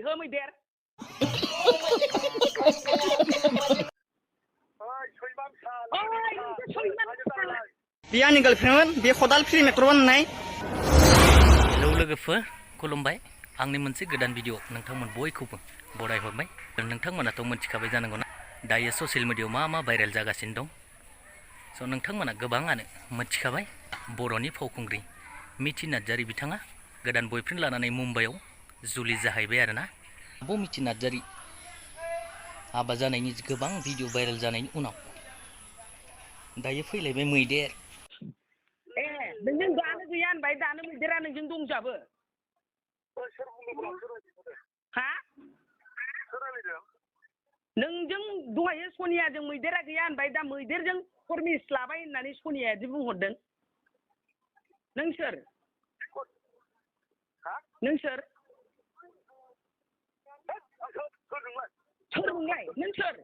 हो मैदेर बे आंनि गार्लफ्रेन्डमोन बे खदाल फिल्म एक्टरमोन होननाय हेलौ लोगोफोर खुलुमबाय आंनि मोनसे गोदान भिडिअ नोंथांमोन बयखौबो बरायहरबाय नोंथांमोनाथ' मिथिखाबाय जानांगौ ना दायो ससियेल मिडियायाव मा भाइरेल जागासिनो दं स' नोंथांमोना गोबाङानो मिथिखाबाय बर'नि फावखुंग्रि मिथि नार्जारी बिथाङा गोदान बयफ्रेन्ड लानानै मुम्बाइआव जुलि जाहैबाय आरोना आब' मिथि नार्जारी हाबा जानायनि गोबां भिडिअ भाइरेल जानायनि उनाव दायो फैलायबाय मैदेर नोंजों दानो गैया होनबाय दानो मैदेरा नोंजों दंजाबो हा नोंजों दहायो सनियाजों मैदेरा गैया होनबाय दा मैदेरजों परमिस लाबाय होननानै सनियादि बुंहरदों नों सोर नों सोर सोर नोंलाय नों सोर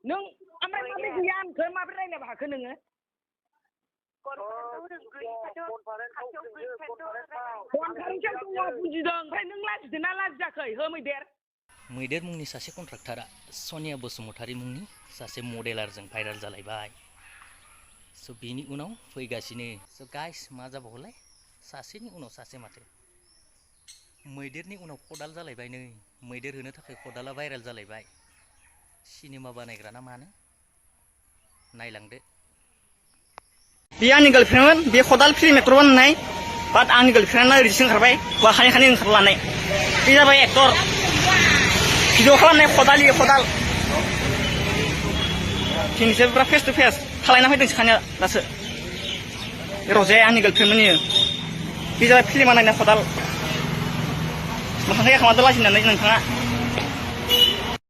नों ओमफ्राय माबोरै गैया होनखो माबोरै रायज्लायनो हाखो नोङो कनफारेन्सआव दङ बुजिदों ओमफ्राय नों लाजिदों ना लाजियाखै हो मैदेर मैदेर मुंनि सासे कन्ट्राक्टारा सनिया बसुमतारी मुंनि सासे मडेलारजों भाइरेल जालायबाय स' बिनि उनाव फैगासिनो स' गाइस मा जाबावलाय सासेनि उनाव सासे माथो मैदेरनि उनाव खदाल जालायबाय नै मैदेर होनो थाखाय खदाला भाइरेल जालायबाय सिनेमा बानायग्रा ना मानो नायलांदो बे आंनि गार्लफ्रेन्डमोन बे खदाल फिल्म एक्टरमोन होननाय बाट आंनि गार्लफ्रेन्डआ ओरैसो ओंखारबाय खानि ओंखारलानाय बे जाबाय एक्टर भिडिअ खालामनाय खदाल दिनैसो बिराद फेस टु फेस खालायना फैदोंसो खानिया दासो रजाया आंनि गार्लफ्रेन्डमोननि बे जाबाय फिल्म बानायनाय खदाल मोखांखौ एखामादो लाजिनानै नोंथाङा